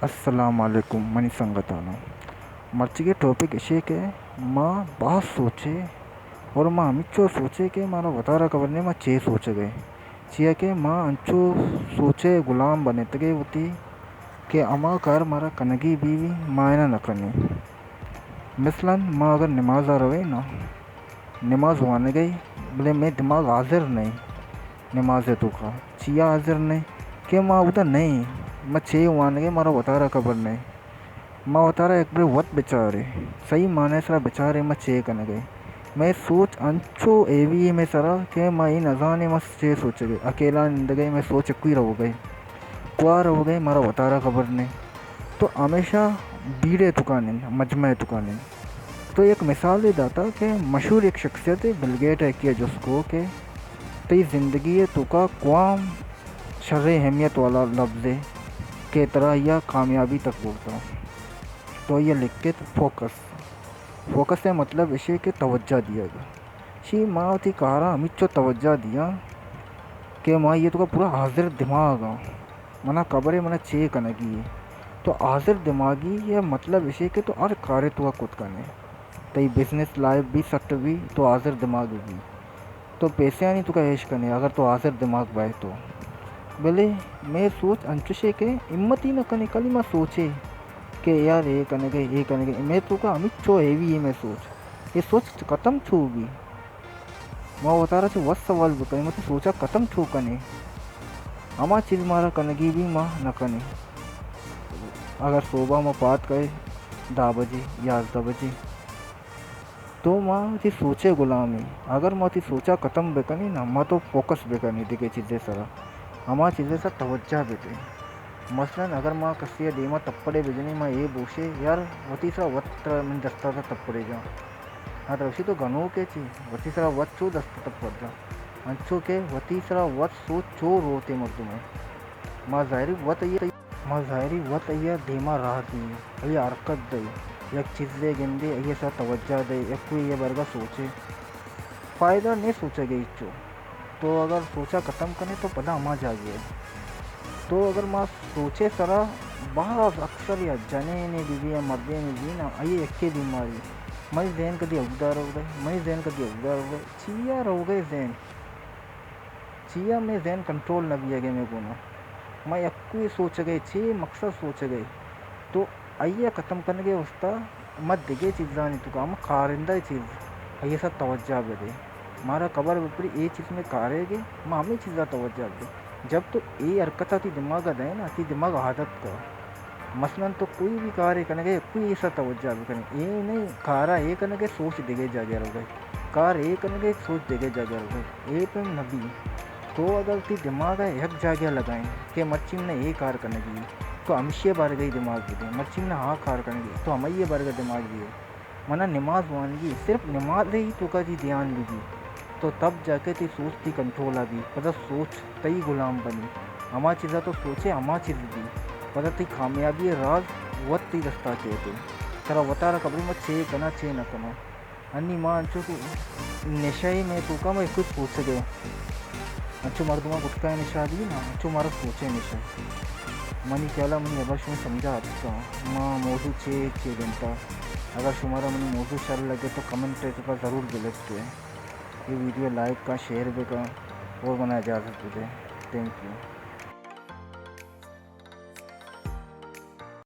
السلام علیکم منی سنگتانو۔ مرچیگیں ٹاپک اشے کہ ما باز سوچے اور ما ہمچو سوچے کہ مارا وتارا خبر نہیں ما چے سوچگے۔ چیا کہ ما انچو سوچے غلام بنتگے وتی کہ ہما کار مارا کنگی بی بی ما اینا نہ کنیں۔ مثلاً ما اگر نماز ءَ رویں نا، نماز وانگے، بلے مئے دماغ حاضر نہیں نماز ءِ توکا۔ چیا حاضر نہیں؟ کہ ما اودا نہیں، ما چے وانگے مارا وتارا خبر نہیں۔ ما وتارا یک برے وت بچارے، صحیح معنی سرا بچارے ما چے کنگے۔ مئے سوچ انچو ہیوی ہے مئے سرا کہ ما اے نزانے ما چے سوچگے۔ اکیلا نندگے مئے سوچ کوئی روگے۔ کوا روگے مارا وتارا خبر نہیں۔ تو ہمیشہ بھیڑے توکا نند، مجمع توکا نند۔ تو یک مثالے داتا کہ مشہور یک شخصیت بل گیٹ ءَ یکے ءَ جست کو کہ تئی زندگی ءِ توکا کوام شریں اہمیت والا لبزے کہ ترا آئی ءَ کامیابی تک برتا۔ تو آئی ءَ لکھت فوکس۔ فوکس ءِ مطلب اشے کہ توجہ دیگ۔ شی ما وتی کاراں ہمچو توجہ دیاں کہ ما آئی ءِ توکا پورا حاضر دماغ آں۔ منا خبرے منا چے کنگی ہے۔ تو حاضر دماغی ءِ مطلب اشے کہ تو ہر کارے تو کت کنے۔ تئی بزنس لائف بھی سیٹ بھی تو حاضر دماغ بھی۔ تو پیسے آنی توکا عیش کنے اگر تو حاضر دماغ بائے تو۔ بلے مئے سوچ انچوشے کہ ہمت ہی نہ کنے، کلی ما سوچے کہ یار اے کنگے، اے کنگے۔ مئے توکا ہمچو ہیوی ہے مئے سوچ۔ اے سوچ ختم چو بی؟ ما وتارا چہ وت سوال بکنیں، وتی سوچا ختم چو کنیں؟ ہما چیز مارا کنگی بی ما نہ کنیں۔ اگر صوبہ ما پاد کئے دہ بجے، یازدہ بجے، تو ما وتی سوچے غلام ایں۔ اگر ما وتی سوچا ختم بکنیں نا، ما تو فوکس بکنیں دگہ چیزے سرا، ہما چیزے سرا توجہ بدیں۔ مثلاً اگر ما کسی ءِ دیما تپڑے بجنیں، ما اے بوشے یار وتی سرا وت من دستا تپڑے جاں۔ ہاں، ترا گوشی تو گنوکے چی، وتی سرا وت چو دست تپر جا۔ انچو کہ وتی سرا وت سوچ چو روتے مردمے۔ ما ظاہری وت آئی، ما ظاہری وت آئی ءَ دیما راہ دئیں، آئی ءَ حرکت دئیں، یک چیزے گندے، آئی ءِ سرا توجہ دئیں، یک کوئی آئی ءِ بارگا سوچے۔ فائدہ نے سوچگ ءِ ہچو۔ تو اگر سوچا ختم کنے تو پدا ہما جاگے ئے۔ تو اگر ما سوچے سرا باز اکثر یا جنینے بی بی یا مردینے بی نا، آئی یکے بیماری، منی ذہن کدی اودا روگ ءَ، منی ذہن کدی اودا روگ ءَ، چیا روگ ءَ ذہن؟ چیا مئے ذہن کنٹرول نہ بیگ ءَ مئے گونا؟ ما یکوئی سوچگ ءَ، چے مقصد سوچگ ءَ؟ تو آئی ءَ ختم کنگ ءِ واستا ما دگہ چیزانی توکا، ہم کارندہ چیز، آئی ءِ سرا توجہ بدے۔ مارا خبر بپری اے چیز مئے کاریگ ءَ، ما ہمے چیزا توجہ بدے۔ جب تو اے حرکت ءَ تی دماغ ءَ دئے نا، تی دماغ عادت کا۔ مثلاً تو کوئی بھی کارے کنگ ءَ، کوئی ایسا توجہ بکنے۔ اے نہیں کارا اے کنگ ءَ سوچ دگہ جاگہ روگ ءَ، کار اے کنگ ءَ سوچ دگہ جاگہ روگ ءَ۔ اے پیم نہ بی۔ تو اگر تی دماغ ءَ یک جاگہ لگائیں کہ مرچی من اے کار کنگی، تو ہمشی بارگی دماغ بدے، مرچی من آ کار کنگی، تو ہمائی بارگی دماغ بدے۔ منا نماز وانگی، صرف نماز ہی توکا تی دھیان بی بی، تو تب جا کے تی سوچ تی کنٹرول آ بی، پدا سوچ تئی غلام بنی۔ ہما چیزا تو سوچے، ہما چیز بی، پدا تی کامیابی راز وت تی دستا کیتے۔ ترا وتارا خبرے ما چے کنا، چے نہ کنا۔ انی ما انچو کہ نشہ ء مئے توکا ما یک سوچگے۔ انچو مردماں گٹکا ء نشہ دی نا، انچو مارا سوچ ء نشہ۔ منی خیالا منی ہبر شمئے سمجھا اتکا۔ ما موضوع چے چے بنتا۔ اگر شمارا منی موضوع شر لگے تو کمنٹ ء توکا ضرور بلکھ دے۔ اے ویڈیو لائک کن، شیئر بکن اور منا اجازت بدے۔ Thank you.